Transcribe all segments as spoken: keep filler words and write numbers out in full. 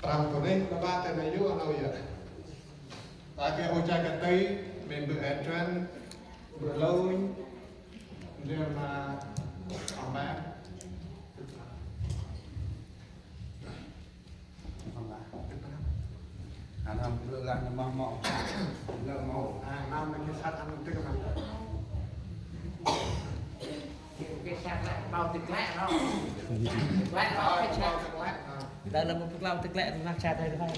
Prăm tu neh, ba ba te na yu ano ya. Ta ke ôi cha ke tây, member Adrian, bơ lônh, ndrel ma Amban. Ăn hông, lơ lă nă mâu mâu. Lơ mâu. À, năm nă ke sat ăn tê kơ mâu. Ke sat lĕ, mâu tê klĕ ro. Tê klĕ ro, ke sat. Lơ lă mâu pơklao tê klĕ, mâu sat tê klĕ.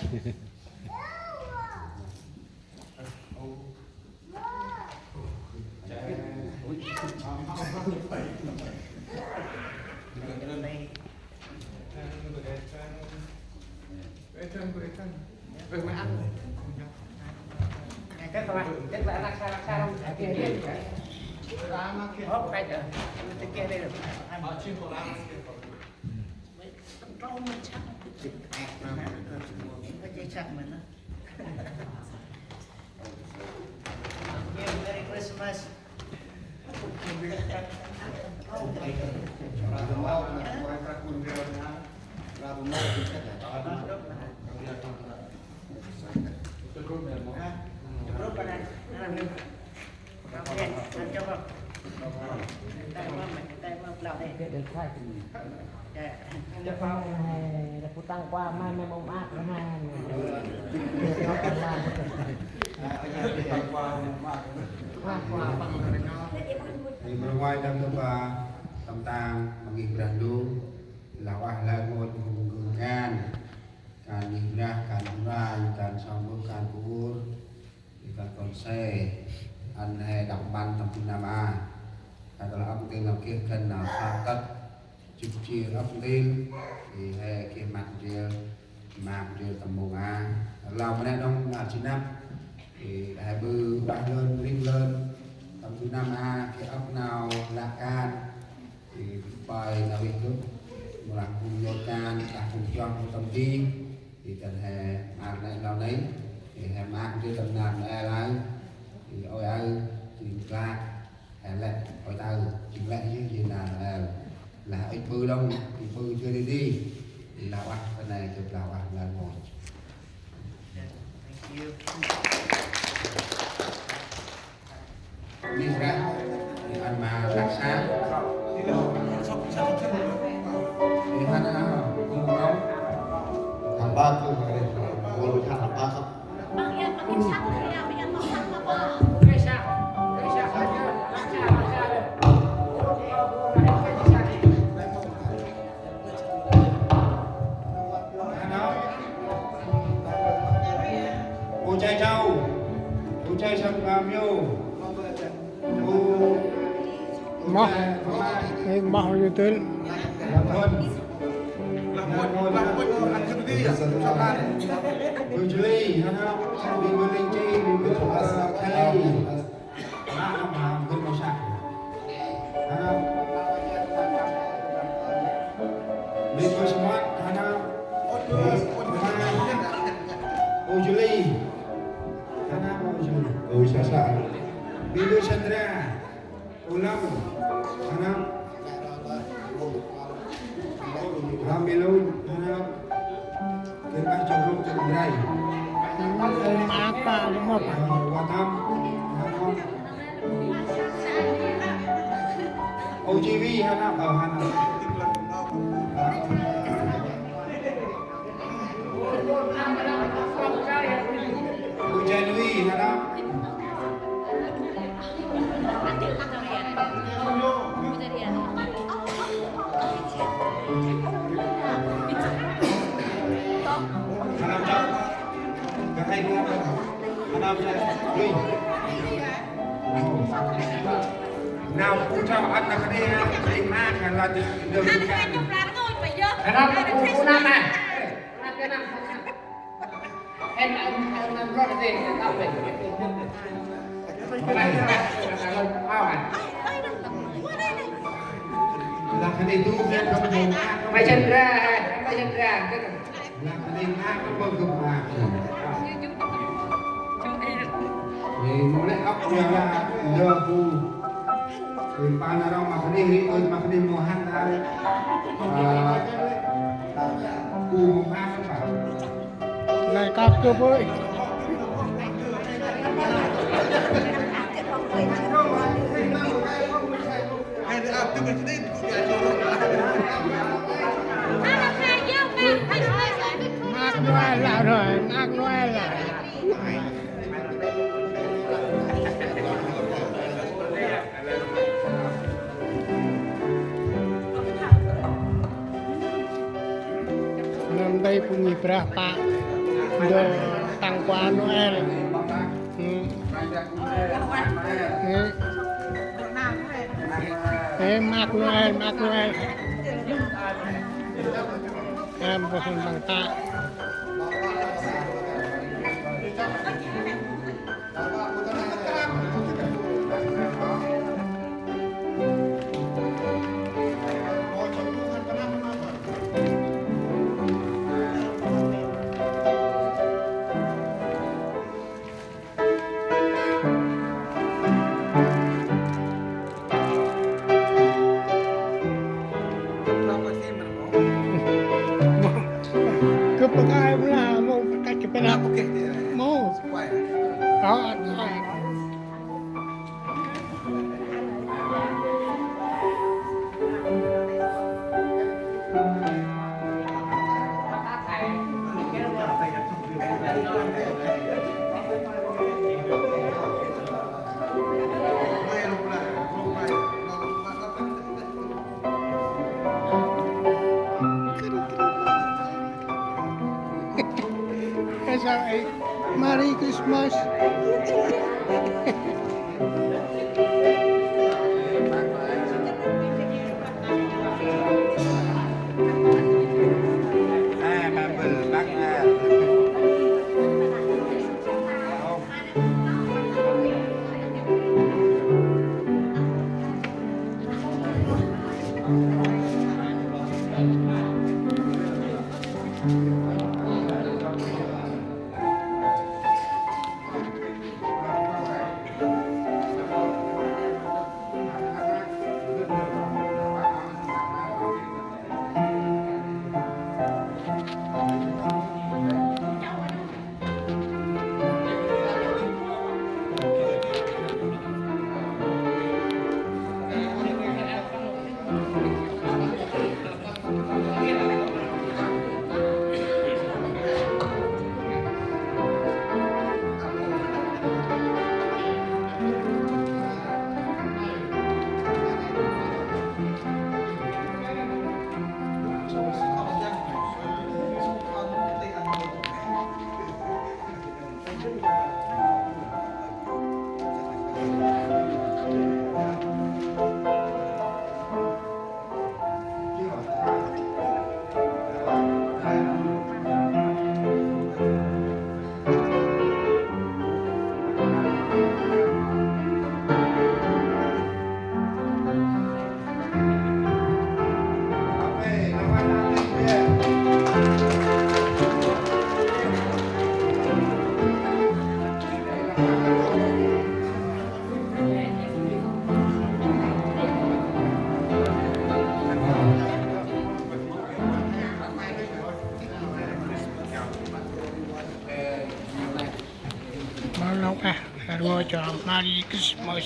Merry Christmas. Putang qua mai mai mông ác ha. Thì mơ ngoai tâm tâm ba tâm tang mă ngih brah lu, lah uah lĕ môt hung gŭ kan, kan ngih brah, kan urai, kan song bơh, kan ur. Ê, kăn kon se, ăn he đăp mpăn tâm tu năm a. Kăn kơ lah ăp ntil nau geh gân nau sat tât, jŭp jêr ăp ntil, ê, he geh măt ndrel, măt ndrel tâm mông a. Lah mơ nê đŏng nau ji năp, ê, he ƀư bah lơn, ring lơn, tâm tu năm a, geh ăp nau lăk kan. Ê, pai nau ih gâp, mâu lah phung nhôt kan, lah phung chon, phung tâm di. Ê, kăn he măt nê nau nê, ê, he măt ndrel tâm nar nê lai. Ê, ôi aơ, jêng klak, he lĕ, ôi tơ, jêng lĕ yơh, yơh nar nê. Lah ih ƀư đŏng, ih ƀư jêh ri di. Ê, lah uah, kăn nê gâp lah uah, lah môt. Thank you. Ngih brah, ngih ăn ma lăk sa. Ngih ăn, ăn, ăn, ăn. Hăm bác, ngih ăn hăm bác. Ơ, chai chau. Ơ, chai sâm ngam yo. Ơ, moh. Ơ, moh yo têl. Ơ, Juli, ha, ha. Ơ, Juli, ha, ha. Ơ, Juli. Mă, mă, mă, mă, mă, mă. Hana. Mê mơ sơmăt, hana. Ô Juli. Hana, ô Juli. Ô Sasa. Mê mơ Sandra. Ô Lâm. Hana. Ram Mê Lônh, hana. Geh ƀah chong rôk chong rai. Ơ, mă ăp, mă ăp. Ơ, Wa Tâm, hana. Ô Chi Vi, hana, ơ, hana. Ô Jan Vi, hana. Nau phu chau ăn nau kơt nê, kơt nê ma, kơt nê ma. Kơt nê ma, kơt nê ma. Lah kơt nê tu, kơt nê ma. Mai Chandra, mai Chandra. Lah kơt nê ma, kơt nê ma. Ê, mâu lĕ ŏk, ya lah, ya bu. Ê, pa na rŏng ma kơt nê, ri, ơi, ma kơt nê mâu hăn ta. Ơ, bu mâu hăn ta. Cặp cơ bơi. Mác Noel lah rồi, mác Noel lah. Năm nay phung ngih Brah pă ndơ tăng quà Noel. Ê, mác Noel, mác Noel. Em bơh hăn tăng ta. Kơ pơkai mla mâu, pơkai kơ pơnap. Mâu. Ơ, ơ. Merry Christmas. Mâu nau ah, rngôch cho Merry Christmas.